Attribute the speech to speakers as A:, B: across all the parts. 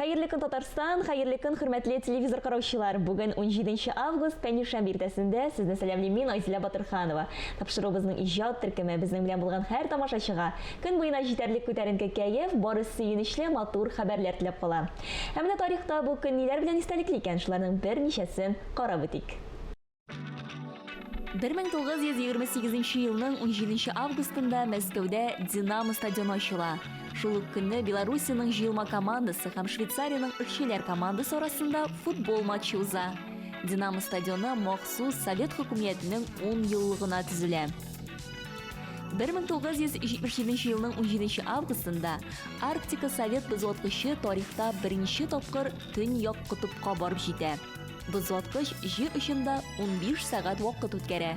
A: Хәерле көн, Татарстан, хәерле көн, хөрмәтле телевизор караучылар. Бүген 17 август, пәнҗешәмбе иртәсендә сезне сәламлим мин, Айзилә Батырханова. Тапшыруыбызның иҗат төркеме безнең белән булган һәр тамашачыга көн буена җитәрлек күтәренке кәеф, бары сөенечле, матур хәбәрләр теләп кала. Ә менә тарихта бу көн ниләр белән истәлекле икән, шуларның берничәсен карап үтик. 1928 елның 17 августында Мәскәүдә Динамо стадионы ачыла. Шул ук көнне Белоруссиянең җыелма командасы һәм Швейцариянең эшчеләр командасы арасында футбол матчы уза. Динамо стадионы махсус Совет хөкүмиятенең 10 еллыгына төзелә. 1977 елның 17 августында Арктика Совет бозваткычы тарихта беренче тапкыр Төньяк котыпка барып җитә. Бозваткыч Җир очында 15 сәгать вакыт үткәрә.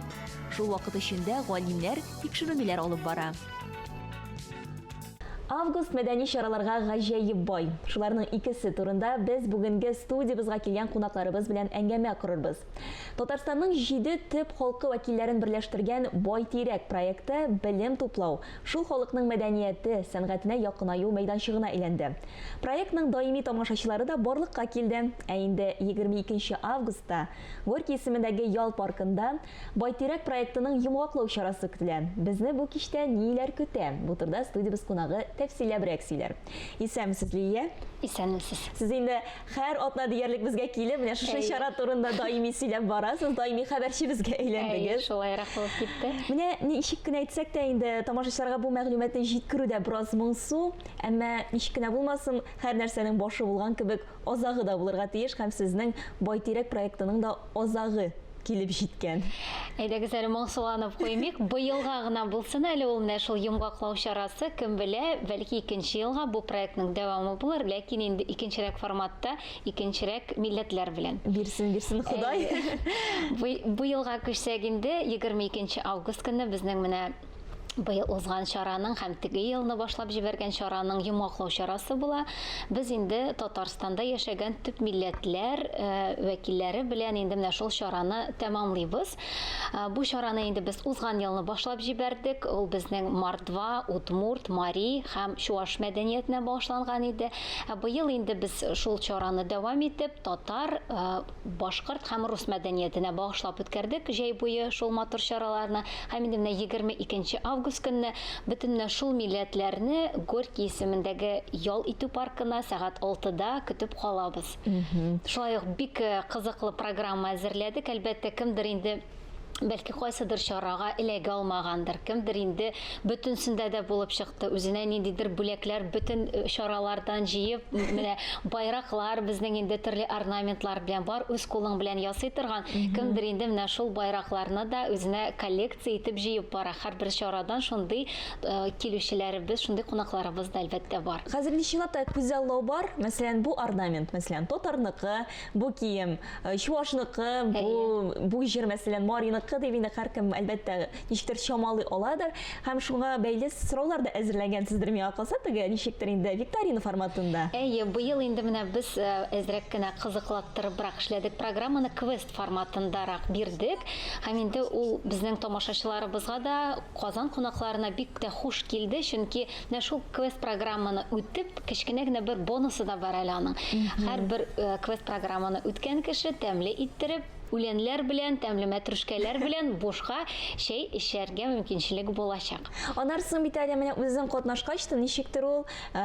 A: Шул вакыт эчендә галимнәр тикшеренүләр алып бара. Август мәдәни чараларга гаҗәеп бай. Шуларның икесе турында без бүгенге студиябезгә килгән кунакларыбыз белән әңгәмә корырбыз. Татарстанның җиде төп халкы вәкилләрен берләштергән Байтирәк проекты белем туплау, шул халыкның мәдәнияте, сәнгатенә якынаю мәйданчыгына әйләнде. Проектның даими тамашачылары да барлыкка килде. Ә инде 22 августта Горький исемендәге ял паркында Байтирәк проектының йомгаклау чарасы көтелә. Безне бу кичтә ниләр көтә? Бу турыда студиябез кунагы тәфсилләбрәк сөйләр. Исәнмесез, Лилия.
B: Исәнмесез.
A: Сез инде һәр атна диярлек безгә килеп, менә шушы чара турында даими сөйләп барасыз, даими хәбәрчебезгә әйләндегез.
B: Әйе, шулайрак булып китте.
A: Менә ничек кенә әйтсәк тә инде тамашачыларга бу мәгълүматны җиткерү дә бераз моңсу. Әмма ничек кенә булмасын, һәр нәрсәнең башы булган кебек, азагы да булырга тиеш һәм сезнең Байтирәк проектының да азагы килеп җиткән.
B: Әйдәгез әле моңсуланып куймыйк. Быелга гына булсын әле ул менә шул йомгаклау чарасы. Кем белә, бәлки икенче елга бу проектның дәвамы булыр, ләкин инде икенчерәк форматта, икенчерәк милләтләр белән.
A: Бирсен, бирсен Ходай.
B: Быелга күчсәк инде, 22 август көнне безнең менә быел узган чараның һәм теге елны башлап җибәргән чараның йомгаклау чарасы була. Без инде Татарстанда яшәгән төп милләтләр э, вәкилләре белән инде менә шул чараны тәмамлыйбыз. Э, бу чараны инде без узган елны башлап җибәрдек. Ул безнең мордва, удмурт, мари һәм чуаш мәдәниятенә багышланган иде. Ә быел инде без шул чараны дәвам итеп, татар, э, башкорт һәм рус мәдәниятенә багышлап үткәрдек җәй буе шул матур чараларны. Һәм инде менә 22 август көнне бөтен менә шул милләтләрне Горький исемендәге ял итү паркына сәгать 6-да көтеп калабыз. Шулай ук бик э, кызыклы программа әзерләдек. Әлбәттә, кемдер инде бәлки кайсыдыр чарага эләгә алмагандыр, кемдер инде бөтенсендә дә булып чыкты, үзенә ниндидер бүләкләр бөтен э, чаралардан җыеп, менә байраклар безнең инде төрле орнаментлар белән бар, үз кулың белән ясый торган, кемдер инде менә шул байракларны да үзенә коллекция итеп җыеп бара. Һәрбер чарадан шундый э, килүчеләребез, шундый кунакларыбыз да әлбәттә бар.
A: Хәзер чынлап та күзаллау бар. Мәсәлән, бу орнамент, мәсәлән, татарныкы, бу кием Э, чуашныкы, бу, бу җыр, мәсәлән, мариныкы дип инде һәркем, әлбәттә, ничектер чамалый аладыр. Һәм шуңа бәйле сораулар да әзерләгәнсездер миңа калса, теге ничектер инде викторина форматында.
B: Әйе, быел инде менә без э, әзрәк кенә кызыклаттырыбрак эшләдек программаны, квест форматындарак бирдек. Һәм инде ул безнең тамашачыларыбызга да, Казан кунакларына бик тә хуш килде, чөнки Менә шул квест программаны үтеп, кечкенә генә бер бонусы да бар әле аның. Һәрбер э, квест программаны үткән кеше тәмле иттереп, үләнләр белән, тәмле мәтрүшкәләр белән бушка чәй эчәргә мөмкинчелек булачак.
A: Аннары соң бит әле менә үзең катнашкач та ничектер ул э,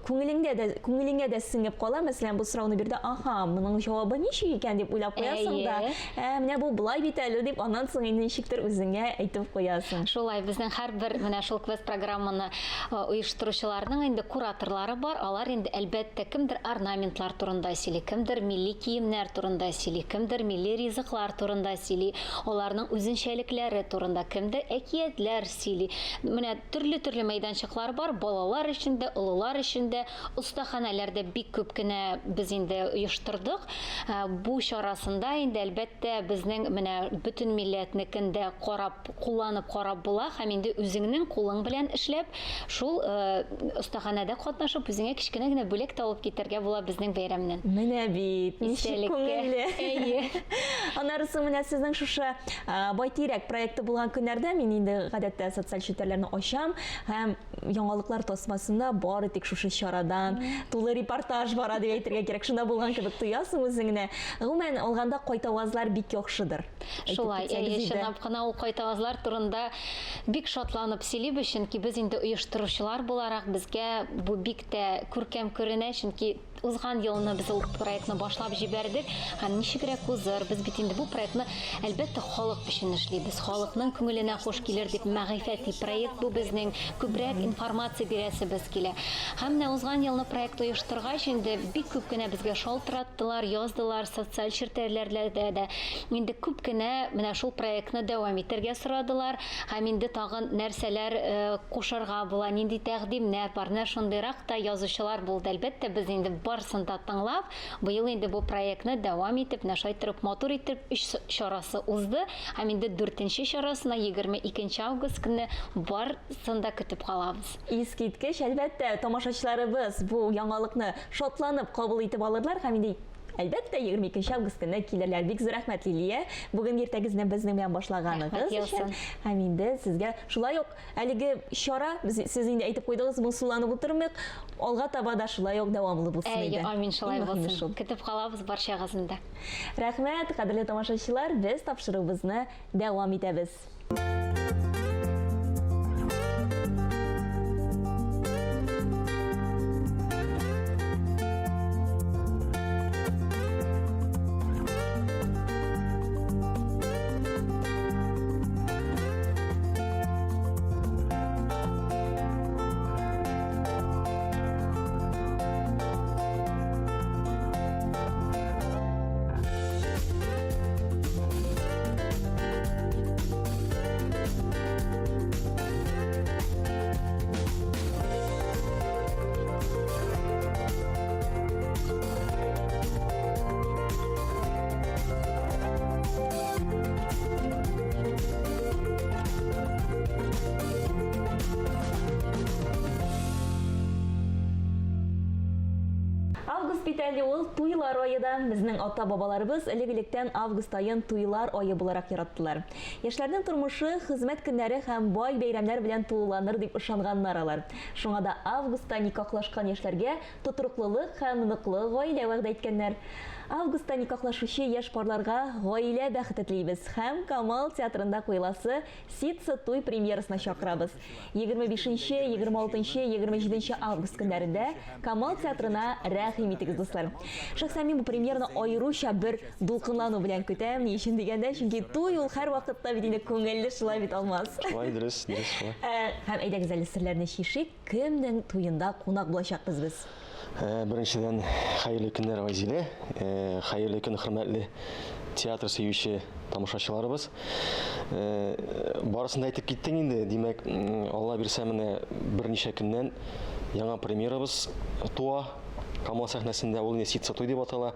A: күңелеңдә дә күңелеңә дә сеңеп кала. Мәсәлән, бу сорауны бирде, аһа, моның җавабы ничек икән дип уйлап куясың да, ә менә бу болай бит әле дип, аннан соң инде ничектер үзеңә әйтеп куясың.
B: Шулай, безнең һәрбер менә шул квест программаны э, оештыручыларның инде кураторлары бар. Алар инде әлбәттә кемдер орнаментлар турында сөйли, кемдер милли киемнәр турында сөйли, кемдер милли ризыклар турында сөйли, аларның үзенчәлекләре турында, кемдер әкиятләр сөйли. Менә төрле-төрле мәйданчыклар бар, балалар өчен дә, олылар өчен дә, остаханәләр дә бик күп кенә без инде оештырдык. Э, бу чарасында инде әлбәттә безнең менә бөтен милләтнекен дә карап кулланып карап була һәм инде үзеңнең кулың белән эшләп, шул э, остаханәдә катнашып, үзеңә кечкенә генә бүләк тә алып китәргә була безнең бәйрәмнән.
A: Менә бит, ничек күңелле.
B: Әйе.
A: Аннары соң менә сезнең шушы Байтирәк проекты булган көннәрдә мин инде гадәттә социаль челтәрләрне ачам һәм яңалыклар тасмасында бары тик шушы чарадан тулы репортаж бара дип әйтергә кирәк. Шунда булган кебек тоясың үзеңне. Гомумән алганда кайтавазлар бик яхшыдыр.
B: Шулай, әйе, чынлап кына ул кайтавазлар турында бик шатланып сөйлибез, чөнки без инде оештыручылар буларак безгә бу бик тә күркәм күренә, чөнки узган елны без ул проектны башлап җибәрдек һәм ничегрәк узыр, без бит инде бу проектны, әлбәттә, халык өчен эшлибез, халыкның күңеленә хуш килер дип мәгърифәти проект бу безнең, күбрәк информация бирәсебез килә. Һәм менә узган елны проект оештыргач, инде бик күп кенә безгә шалтыраттылар, яздылар, социаль челтәрләрдә дә инде күп кенә менә шул проектны дәвам итәргә сорадылар һәм инде тагын нәрсәләр э, кушарга була, нинди тәкъдимнәр бар. Менә шундыйрак та язучылар булды. Әлбәттә, без инде барысын да тыңлап, быел инде бу проектны дәвам итеп, менә шулай итеп матур итеп өч чарасы узды һәм инде дүртенче чарасына 22 август көнне барысын да көтеп калабыз.
A: Искиткеч, әлбәттә, тамашачыларыбыз бу яңалыкны шатланып кабул итеп алырлар һәм инде Әлбәттә, 22 август көнне килерләр. Бик зур рәхмәт, Лилия. Бүген иртәгезне безнең белән башлаганыгыз өчен. Һәм инде сезгә шулай ук әлеге чара, без сез инде әйтеп куйдыгыз, моңсуланып утырмыйк. Алга таба да шулай ук дәвамлы булсын
B: иде. Әйе, амин, шулай булсын. Көтеп калабыз барчагызны да.
A: Рәхмәт, кадерле тамашачылар, без тапшыруыбызны дәвам итәбез. Август бит әле ул туйлар ае да. Безнең ата-бабаларыбыз элек-электән август аен туйлар ае буларак яраттылар. Яшьләрнең тормышы хезмәт көннәре һәм бай бәйрәмнәр белән тулыланыр дип ышанганнар алар. Шуңа да августта никахлашкан яшьләргә тотрыклылык һәм ныклы гаилә вәгъдә иткәннәр. Августта никахлашучы яшь парларга гаилә бәхете телибез һәм Камал театрында куеласы Ситсы туй премьерасына чакырабыз. 25 нче, 26 нчы, 27 нче август көннәрендә Камал театрына рәхим итегез, дуслар. Шәхсән мин бу премьераны аеруча бер дулкынлану белән көтәм. Ни өчен дигәндә, чөнки туй ул һәрвакытта бит инде күңелле, шулай бит, Алмаз?
C: Шулай, дөрес, дөрес шулай.
A: Ә, һәм әйдәгез әле серләрне чишик, кемнең туенда кунак булачакбыз без?
C: Э, беренчедән, хәерле көннәр, Айзилә. Э, хәерле көн, хөрмәтле театр сөюче тамашачыларыбыз. Э, барысын да әйтеп киттең инде. Димәк, Алла бирсә, менә берничә көннән яңа премьерабыз туа. Камал сәхнәсендә ул инде Ситса туй дип атала.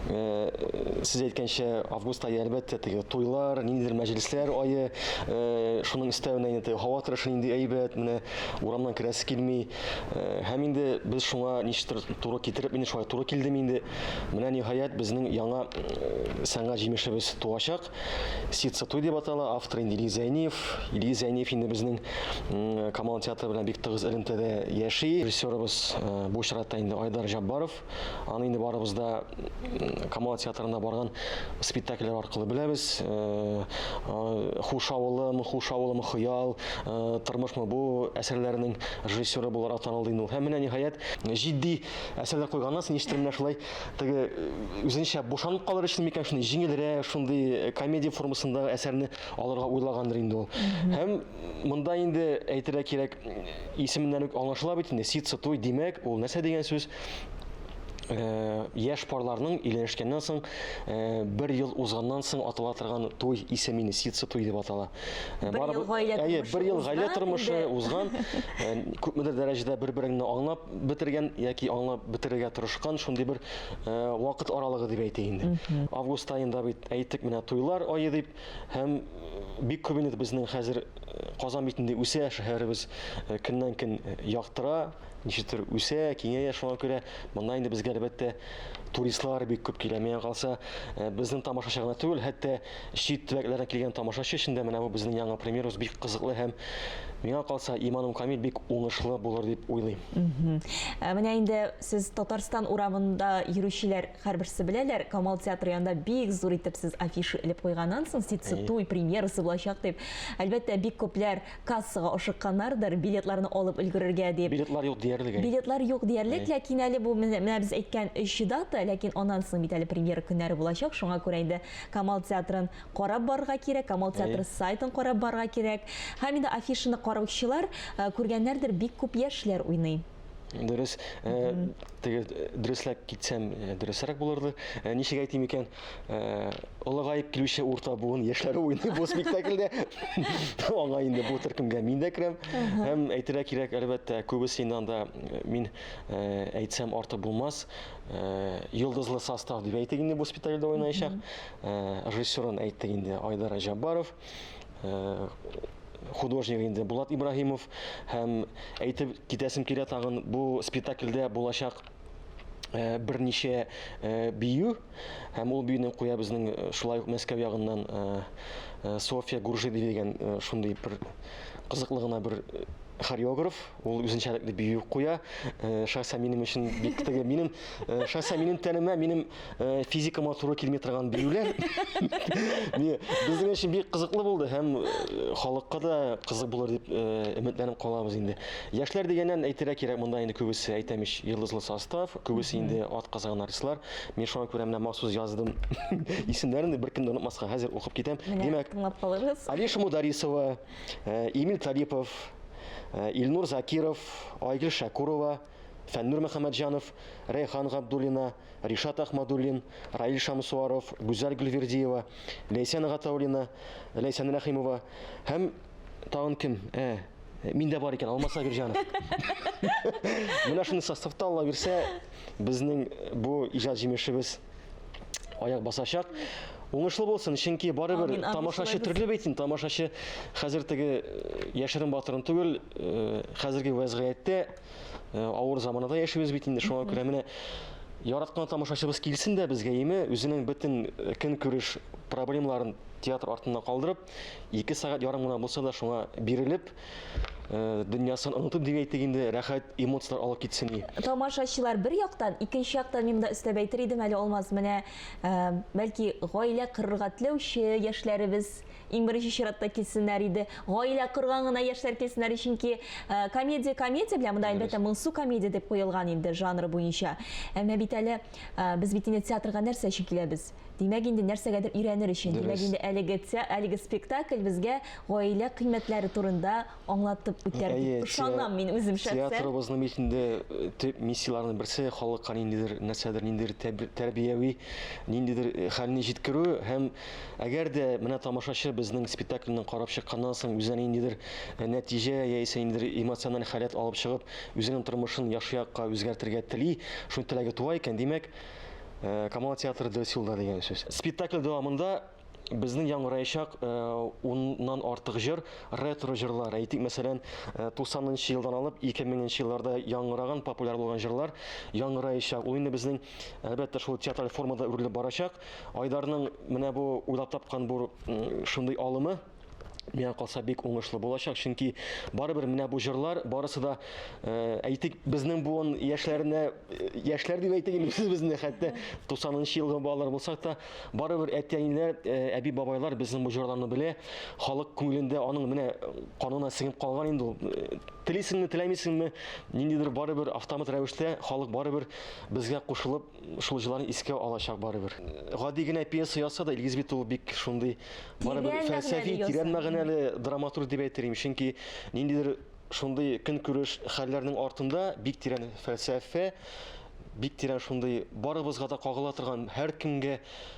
C: Э, сез әйткәнчә, август ае әлбәттә теге туйлар, ниндидер мәҗлесләр ае, э, шуның өстәвенә инде теге һава торышы нинди әйбәт, менә урамнан керәсе килми. Э, һәм инде без шуңа ничектер туры китереп, инде шулай туры килдеме инде. Менә ниһаять безнең яңа сәнгать җимешебез туачак. Ситса туй дип атала, автор инде Илгиз Зәйниев. Илгиз Зәйниев инде безнең Камал театры белән бик тыгыз элемтәдә яши. Режиссерыбыз э, бу очракта инде Айдар Җаббаров. Аны инде барыбыз да Камал театрына барган спектакльләр аркылы беләбез. Э, э, Хуш авылым, Хуш авылым, Хыял, Тормышмы бу әсәрләренең режиссеры буларак танылды инде ул. Һәм менә ниһаять җитди әсәрләр куйганнан соң ничектер менә шулай теге үзенчә бушанып калыр өчен микән шундый җиңелрәк, шундый комедия формасындагы әсәрне алырга уйлагандыр инде ул. Һәм монда инде әйтергә кирәк, исеменнән үк аңлашыла бит инде, ситсы туй, димәк, ул нәрсә дигән сүз? Э, яшь парларның өйләнешкәннән соң э, бер ел узганнан соң атала торган туй исеме инде ситсы туй дип атала.
A: Э, бер ел гаилә
C: тормышы, бер ел гаилә тормышы узган, күпмедер дәрәҗәдә бер-береңне аңлап бетергән яки аңлап бетерергә тырышкан шундый бер вакыт аралыгы дип әйтик инде. Август аенда бит әйттек менә туйлар ае дип һәм бик күп инде безнең хәзер Казан бит инде үсә, шәһәребез көннән-көн яктыра. ничектер үсә, киңәя, шуңа күрә монда инде безгә әлбәттә туристлар бик күп килә. Миңа калса, э, безнең тамашачы гына түгел, хәтта чит төбәкләрдән килгән тамашачы өчен дә менә бу безнең яңа премьерабыз бик кызыклы һәм миңа калса, иманым камил, бик уңышлы булыр дип уйлыйм.
A: Ә Менә инде сез Татарстан урамында йөрүчеләр һәрберсе беләләр, Камал театры янында бик зур итеп сез афиша элеп куйганнан соң, Ситсы туй премьерасы булачак дип. Әлбәттә, бик күпләр кассага ашыкканнардыр, билетларны алып өлгерергә дип.
C: Билетлар юк диярлек.
A: Билетлар юк диярлек, ләкин әле бу менә без әйткән өч дата, ләкин аннан соң бит әле премьера көннәре булачак, шуңа күрә инде Камал театрын карап барырга кирәк, Камал театры сайтын карап барырга кирәк. Һәм инде афишаны караучылар э, күргәннәрдер, бик күп яшьләр уйный.
C: Дөрес, э, теге э, дөресләп китсәм, дөресрәк булырды. Ничек әйтим икән, олыгаеп килүче урта буын яшьләре уйный бу спектакльдә. Аңа инде бу төркемгә мин дә керәм. Һәм әйтергә кирәк, әлбәттә, күбесе инде анда мин әйтсәм артык булмас. Йолдызлы состав дип әйтик инде бу спектакльдә уйнаячак. Режиссерын әйттек инде Айдар Җаббаров. Художник инде Булат Ибраһимов һәм әйтеп китәсем килә тагын бу спектакльдә булачак берничә бию һәм ул биюне куя безнең шулай ук Мәскәү ягыннан Софья Гуржи дигән шундый бер кызыклы гына бер хореограф, ул үзенчәлекле бию куя. Шәхсән минем өчен бик теге минем шәхсән минем тәнемә, минем физикама туры килми торган биюләр. Безнең өчен бик кызыклы булды һәм халыкка да кызык булыр дип өметләнеп калабыз инде. Яшьләр дигәннән әйтергә кирәк, монда инде күбесе әйтәм ич, йолдызлы состав, күбесе инде ат казанган артистлар. Мин шуңа күрә менә махсус яздым исемнәрен, беркем дә онытмаска, хәзер укып китәм.
A: Димәк, тыңлап калырбыз.
C: Алиша Мударисова, Эмиль Талипов, Илнур Закиров, Айгөл Шәкурова, Фәннур Мөхәммәтҗанов, Рәйхан Габдуллина, Ришат Ахмадуллин, Раил Шамсуаров, Гүзәл Гөлвердиева, Ләйсән Гатауллина, Ләйсән Рәхимова һәм тагын кем? Ә, мин дә бар икән, Алмаз Сабирҗанов. Менә шундый составта Алла бирсә, безнең бу иҗат җимешебез аяк басачак. Уңышлы булсын, чөнки барыбер тамашачы төрле бит инде, тамашачы хәзер теге э, яшерен батырын түгел, э, хәзерге вәзгыятьтә э, авыр заманада яшибез бит инде, шуңа күрә менә яраткан тамашачыбыз килсен дә безгә име, үзенең бөтен көнкүреш проблемаларын театр артында калдырып, 2 сәгать ярым гына булса да шуңа бирелеп, Э, дөньясын онытып дип әйтик инде, рәхәт эмоцияләр алып китсен и.
A: Тамашачылар бер яктан, икенче яктан мин монда өстәп әйтер идем әле, Алмаз, менә э, бәлки гаилә корырга теләүче яшьләребез иң беренче чиратта килсеннәр иде. Гаилә корган гына яшьләр килсеннәр иде, чөнки э, комедия комедия белән монда әлбәттә моңсу комедия дип куелган инде жанры буенча. Әмма бит әле без бит инде театрга нәрсә өчен киләбез? Димәк инде нәрсәгәдер өйрәнер өчен. Димәк инде әлеге әлеге спектакль безгә гаилә кыйммәтләре турында аңлатып үтәр дип ышанам мин үзем шәхсән.
C: Театрыбызның бит инде э, төп миссияләренең берсе халыкка ниндидер нәрсәдер, ниндидер тәрбияви, ниндидер э, хәлне җиткерү һәм әгәр дә менә тамашачы безнең спектакльне карап чыкканнан соң үзенә ниндидер э, нәтиҗә яисә ниндидер эмоциональ халәт алып чыгып, үзенең тормышын яхшы якка үзгәртергә тели, шуның теләге туа икән, димәк, Э, Камал театры дөрес юлда дигән сүз. Спектакль дәвамында безнең яңгыраячак э, уннан артык җыр, ретро җырлар. Әйтик, мәсәлән, 90 э, елдан алып 2000 елларда яңгыраган, популяр булган җырлар яңгыраячак. Ул инде безнең, әлбәттә, шул театраль формада үрелеп барачак. Айдарның менә бу уйлап тапкан бу шундый алымы миңа калса бик уңышлы булачак, чөнки барыбер менә бу җырлар барысы да э, әйтик, безнең буын яшьләренә, э, яшьләр дип әйтик инде без безне хәтта 90 елгы балалар булсак та, барыбер әти-әниләр, э, әби-бабайлар безнең бу җырларны белә, халык күңелендә аның менә канына сеңеп калган инде ул. Телисеңме, теләмисеңме, ниндидер барыбер автомат рәвештә халык барыбер безгә кушылып шул җырларны искә алачак барыбер. Гади генә пьеса язса да, Илгиз бит ул бик шундый барыбер фәлсәфи, тирән мәгънәле драматург дип әйтер идем. Чөнки ниндидер шундый көнкүреш хәлләрнең артында бик тирән фәлсәфә, бик тирән шундый барыбызга да кагыла торган, һәркемгә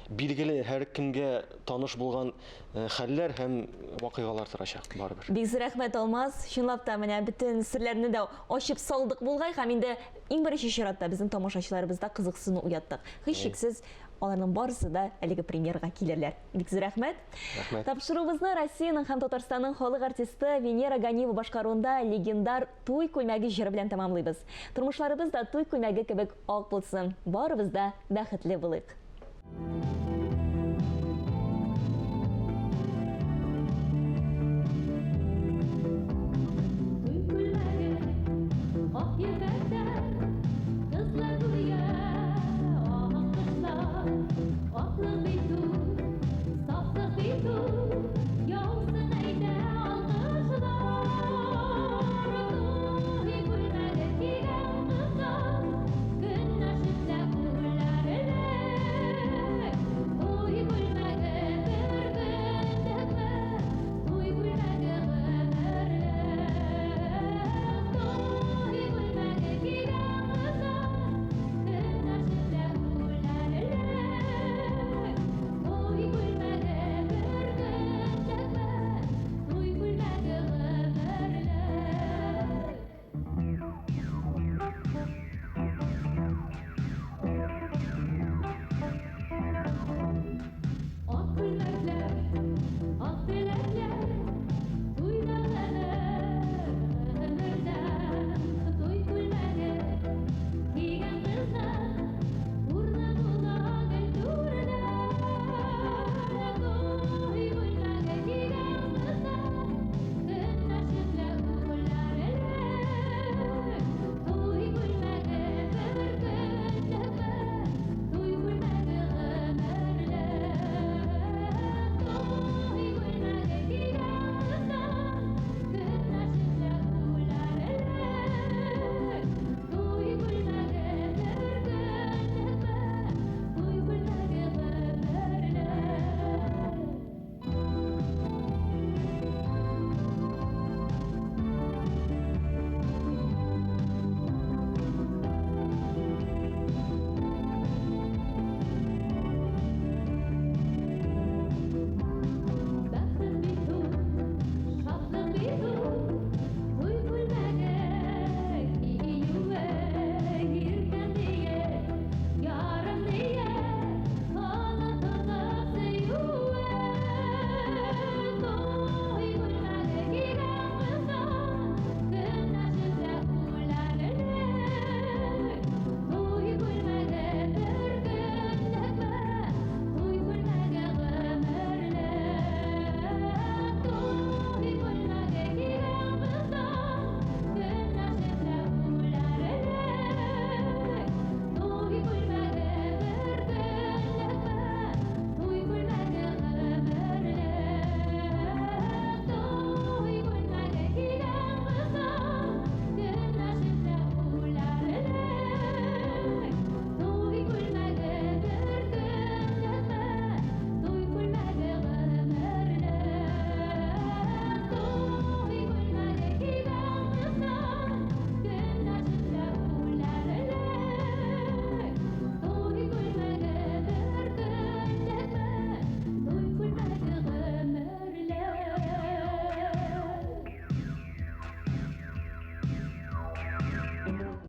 C: билгеле, һәркемгә таныш булган э, хәлләр һәм вакыйгалар торачак барыбер.
A: Бик зур рәхмәт, Алмаз. Чынлап та менә бөтен серләрне дә ачып салдык булгай һәм инде Иң беренче чиратта безнең тамашачыларыбызда кызыксыну уяттык. Һичшиксез, Аларның барысы да әлеге премьерага килерләр. Бик зур рәхмәт.
C: Рәхмәт.
A: Тапшыруыбызны Россиянең һәм Татарстанның халык артисты Венера Ганиева башкаруында легендар Туй күлмәге җыры белән тәмамлыйбыз. Тормышларыбыз да туй күлмәге кебек ак булсын. Барыбыз да бәхетле булыйк.